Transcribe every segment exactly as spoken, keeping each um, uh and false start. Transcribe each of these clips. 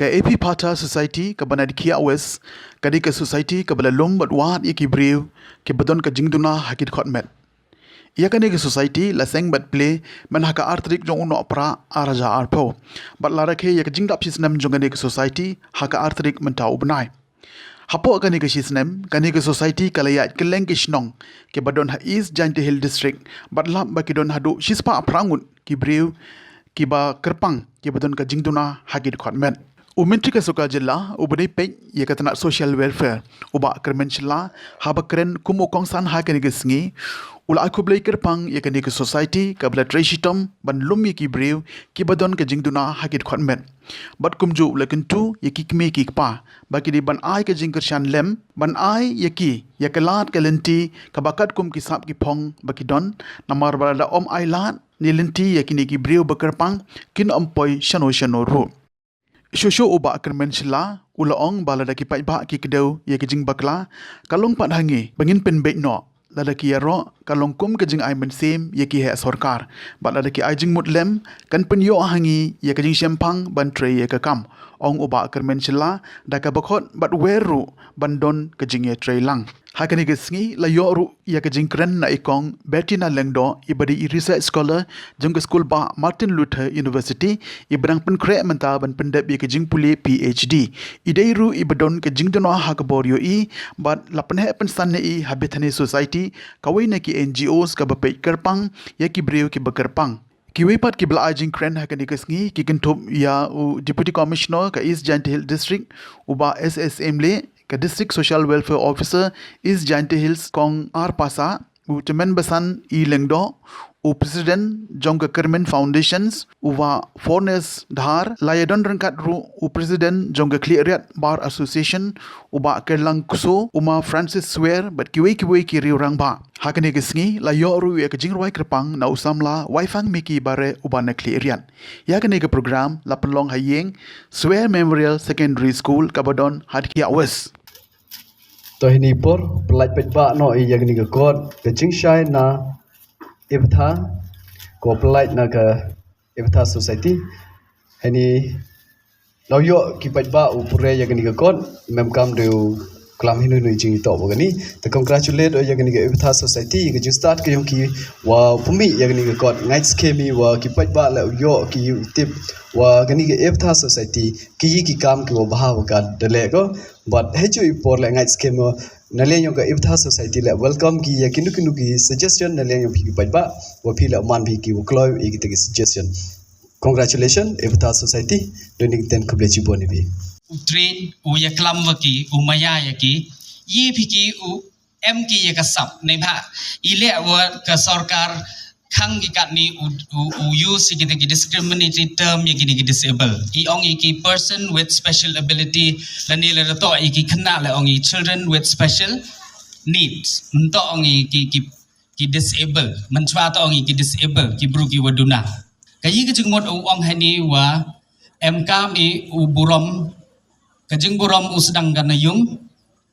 Ka Epipata Society kaba na Dkhiah West ka dei ka society kaba la lum bad wad ïa ki briew kiba don ka jingduna ha ki dkhot met. Ïa kane ka society la seng bad plie myn ha ka ar tarik jong u Nohprah ar hajar arphew bad la rakhe ïa ka jingdap shisnem jong kane ka society ha ka ar tarik mynta u bnai. Hapoh kane ka shisnem, kane ka society ka la ïaid kylleng ki shnong kiba don ha East Jaintia Hills District bad lap ba ki don haduh shispah phra ngut ki briew kiba kyrpang kiba don ka jingduna ha ki dkhot met. U Myntri ka Sorkar Jylla uba dei peit ïa ka tnat Social Welfare, u Bah Kyrmen Shylla, haba kren kum u kongsan ha kane ka sngi, u la ai khublei kyrpang ïa kane ka society kaba la trei shitom ban lum ïa ki briew kiba don ka jingduna ha ki dkhot met. Bad kumjuh u la kyntu ïa ki kmie ki kpa ba ki dei ban ai ka jingkyrshan lem, ban ai ïa ki ïa ka lad ka lynti kaba katkum ki sap ki phong ba ki don, namar ba lada ym ai lad ne lynti ïa kine ki briew ba kyrpang, kin ym poi shano shano ruh. Shuh shuh u Bah Kyrmen Shylla u la ong ba lada ki paidbah ki kdew ïa ka jingbakla, ka long pat ha ngi ba ngin pynbeit noh. Lada ki ïaroh, ka long kum ka jingai mynsiem ïa ki heh sorkar. Bad lada ki ai jingmut lem, kan pynïoh ha ngi ïa ka jingshemphang ban trei ïa ka kam, ong u Bah Kyrmen Shylla, da kaba khot bad wer ruh ban don ka jingïatrei lang. Ha kane ka sngi la ïoh ruh ïa ka jingkren na i Kong Bettina Lyngdoh, iba dei i research scholar jong ka skul bah Martin Luther University, iba dang pynkhreh mynta ban pyndep ïa ka jingpule PhD. I dei ruh iba don ka jingduna ha ka bor ïohi bad la pynheh pynsan ïa i ha Bethany Society, kawei na ki NGOs kaba peit kyrpang ïa ki briew kiba kyrpang. Kiwei pat kiba la ai jingkren ha kane ka sngi ki kynthup ïa u Deputy Commissioner ka East Jaintia Hills District, u Bah S S Emley, ka District Social Welfare Officer East Jaintia Hills Kong R Passah, u Tymmen Basan E Lyngdoh, u President jong ka Kyrmen Foundations, u Bah Fornes Dhar, la ïadon ryngkat ruh u President jong ka Khliehriat Bar Association, u Bah Kerlang Kso, u Ma Francis Swer, bad kiwei kiwei ki riew rangbah. Ha kane ka sngi la ïoh ruh ïa ka jingrwai kyrpang na u samla Waifang Miki Bareh uba na Khliehriat. Ïa kane ka program la pynlong ha ïing Swer Memorial Secondary School kaba don ha Dkhiah West. To hynne i por pyllait paidbah noh ïa kane ka kot ka jingshai na Epitha, ko pyllait na ka Epitha Society. Hynne la ïoh ki paidbah u pure ïa kane ka kot, mem kam dei u klam hynne hynne jingïatoh ba kane. Te congratulate ïa kane ka Epitha Society ïa ka jingstad ka ïong ki wa pynmih ïa kane ka kot. Ngait skhem i wa ki paidbah la ïoh ki u tip wa kane ka Epitha Society ki ïa ki kam ki wa bha wa ka da leh ko. But hei ju i por la ngait skhem na liang ïong ka Epitha Society la welcome ki ïa kino kino ki suggestion na liang ïong phi ki paidbah wa phi la man phi ki wa kloi ïa kita ki suggestion. Congratulations, Epitha Society. Doni ten khublei chibun ïa phi. U train, u ïa klam wa ki, u maya ïa ki, ïa phi ki u em ki ïa ka sap, ne ba, i leh wa ka sorkar khang ki katni u, u, u use ïa ki, ki discriminatory term ïa ki, ki disable. I ong ïa ki person with special ability, lane la da to ïa ki khynnah la ong ïa children with special needs. Nto ong ïa ki, ki ki disable, mynchwa to ong i ki disable, ki bru ki wa duna. Ka ïa ka jingmut u ong hani wa em kam i u burom, ka jingburom u sdang ka na ïung,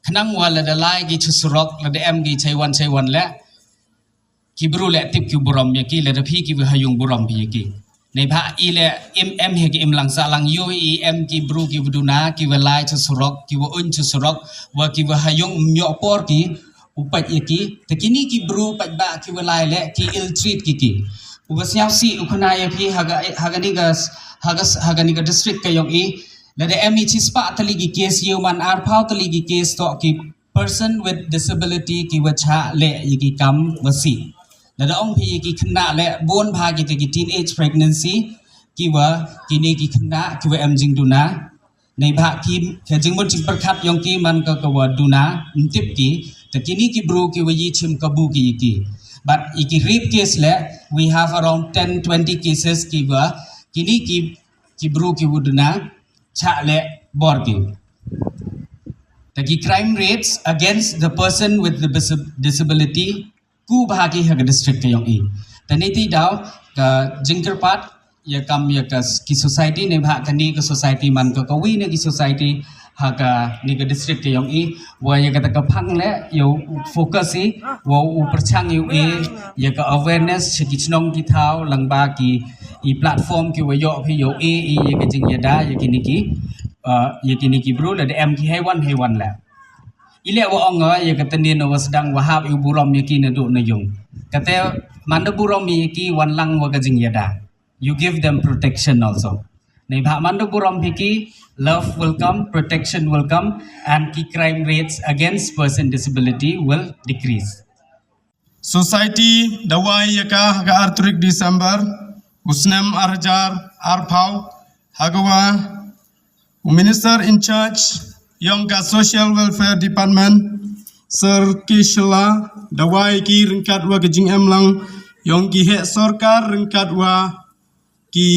khnang wa la da lai ki chu surok, la da em ki chaiwan chaiwan le, ki bru le tip ki burom ïa ki, la da phi ki wa ha ïung burom phi ïa ki. Neibhah i le im em hi ki im lang sah lang ïoh i em ki bru ki wa duna, ki wa lai chu surok, ki wa un chu surok, wa ki wa ha ïung ym ïoh por ki u pait ïa ki. Te kini ki bru paidbah ki wa lai le ki ill treat ki ki. U wa sñiaw si u khana ïa phi ha ka, ha kani ka, ha ka, ha kani ka district ka ïong i. Lada em i chispah tylli ki case, ïew man arphaw tylli ki case to ki person with disability ki wa chah le ïa ki kam wa si. Lada ong phi ïa ki khynnah le bun bha kita ki teenage pregnancy ki wa kini ki khynnah ki wa em jingduna. Neibhah ki ka jingmut jingpyrkhat ïong ki man ka ka wa duna ym tip ki. Te kini ki bru ki wa ïa chim kabu ki ïa ki. But ïa ki rape case le we have around ten twenty cases ki wa kini ki, ki bru ki wa duna chah le bor ki. Te ki crime rates against the person with the disab-, disability ku bha ki ha ka district ka ïong i. Te niti daw ka jingkyrpad ïa kam ïa ka s-, ki society neibhah kani ka society man ka kawi ne ki society ha kani ka district ka ïong i. Wa ïa kata ka phang le ïa u focus i wa u pyrchang ïa u e ïa ka awareness sha ki chnong ki thaw lang ba ki i platform ki wa ïoh phi ïa u e i ïa ka jingïada ïa kini ki Ïa kine ki bru lada em ki hei wan hei wan la. I leh wa ong nga ïa ka tnat na wa sdang wa hap ïa u burom ïa ki na duh na yung. Kata man da burom ïa ki wan lang wa ka jingïada. You give them protection also. Neibhah man da burom ïa ki, love will come, protection will come, and ki crime rates against person disability will decrease. Society da wai ïa ka ha ka ar tarik December u snem ar hajar arphew, ha ka wa u Minister in charge yong ka Social Welfare Department, Sir K Shylla, da wai ki ryngkat wa ka jingem lang yong ki heh sorkar ryngkat wa ki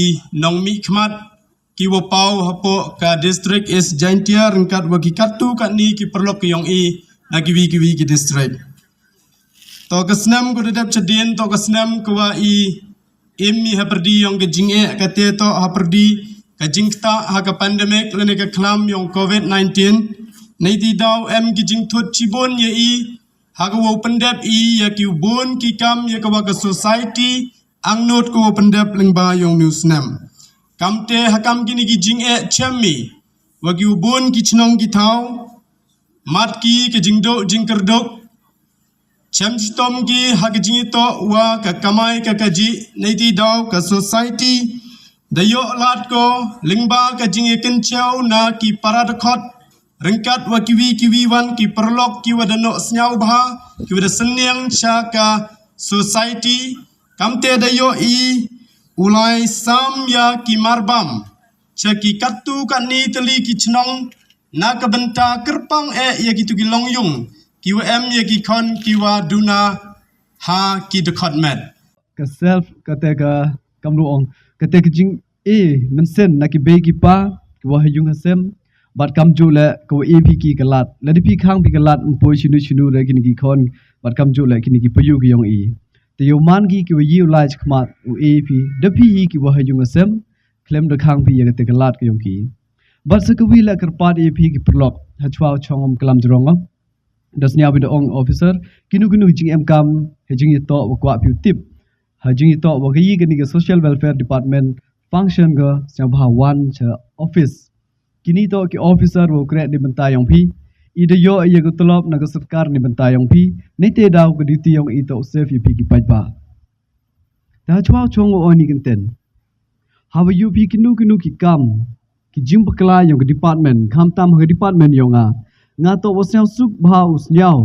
nongmihkhmat ki wa paw hapoh ka District East Jaintia ryngkat wa ki katto katne ki paralok ki yong i na kiwi kiwi ki district. To ka snem ko da dep chadien, to ka snem ko wa i im i hapyrdi yong ka jingeh, kata to hapyrdi ka jingktah ha ka pandemic lane ka khlam yong COVID nineteen. Neiti daw em ki jingthut chibun ïa i, ha ka wa u pyndep i ïa ki u bun ki kam ïa ka wa ka society angnud ko wa pyndep lyngba yong une u snem. Kamte ha kam kine ki jingeh chem i wa ki u bun ki chnong ki thaw, mat ki ka jingduh jingkyrduk, chem chitom ki ha ka jingitoh wa ka kamai ka kajih. Neiti daw ka society da ïoh lad ko lyngba ka jingïakynchew na ki para dkhot ryngkat wa kiwi kiwi wan ki paralok ki wa da noh sngewbha, ki wa da synñiang sha ka society. Kamte da ïoh i u lai sam ïa ki marbam sha ki katto katne tylli ki chnong na ka bynta kyrpang eh ïa kitu ki longyung ki wa em ïa ki khon ki wa duna ha ki dkhot met. Ka self kata ka, kam nu ong, kata ka jing e mynsiem na ki bei ki pa ki wa ha yung ha sem. Bad kamjooh leh ka wa e phi ki ka lad, lada phi khang phi ka lad ym poi shinu shinu re kine ki khon. Bad kamjooh leh kine ki payu ki yong i, te yow man ki ki wa ïoh lai khmat u e phi da phi i ki wa ha yung ha sem, khlem da khang phi ïa kata ka lad ka yong ki. Bad sa ka wi leh kyrpad e phi ki paralok ha chwa chong ym klam jrong. Da sñiaw bha da ong officer, kino kino ki jingem kam ha jingïatoh wa kwah phi u tip ha jingïatoh wa ka i kani ka Social Welfare Department function ka sñiaw bha wan cha office. Kini toh ki officer wa u kreh ni bynta yong phi. I da ïoh ïa ka tulop na ka sorkar ni bynta yong phi. Neite daw ka duty yong i toh u save ïa phi ki paidbah. Ta chwa chong o ni kynten. Haba ïoh phi kino kino ki kam, ki jingbakla yong ka department, khamtam ha ka department yong nga, nga toh wa sñiaw suk bha u sñiaw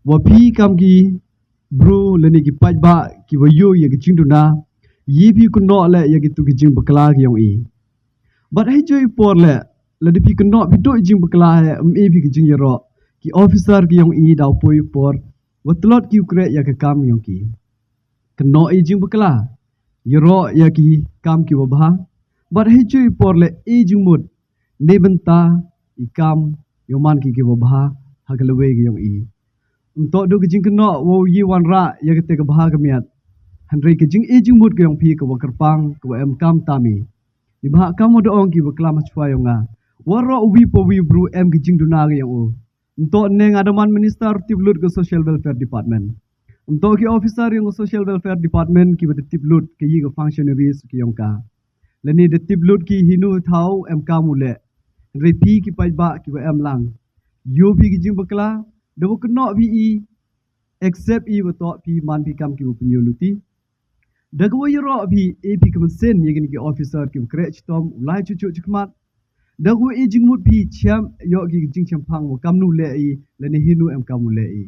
wa phi kam ki bru lane ki paidbah ki wa ïoh ïa ki jingduna, ïa phi kynnoh leh ïa kitu ki jingbakla ki yong i. Bad hei jooh i por leh, lada phi kynnoh phi duh i jingbakla, ym e phi ki jingïaroh, ki officer ki yong i daw poi i por wa tlot ki u kreh ïa ka kam yong ki. Kynnoh i jingbakla, ïaroh ïa ki kam ki wa bha. Bad hei jooh i por leh i jingmut ni bynta i kam yow man ki ki wa bha ha ka lawei ki yong i. Ym toh du ki jingkynnoh wow i wanrah ïa kata ka bha ka miat, hynrei ki jing i jingmut ki yong phi ka wa kyrpang ka wa em kam tam i. I bha kam wa da ong ki wa klam ha chwa yong nga, waroh u wi pa wi u bru em ki jingduna ki yong u. Ym toh ne nga da man minister tip lut ka Social Welfare Department. Ym toh ki officer yong ka Social Welfare Department ki wa da tip lut ka i ka functionaries ki yong ka. Lane da tip lut ki hinu thaw em kam u leh. Hynrei phi ki paidbah ki wa em lang, ïoh phi ki jingbakla, da wa kynnoh phi i, accept i wa toh phi man phi kam ki wa pynïoh luti. Da ka wa ïaroh phi, e phi ka mynsiem ïa kini ki officer ki wa kreh chitom u lai chuh chuh chakhmat. Da ka wa i jingmut phi chem ïoh ki jingchemphang wa kamnu leh i, lane hinu em kam u leh i.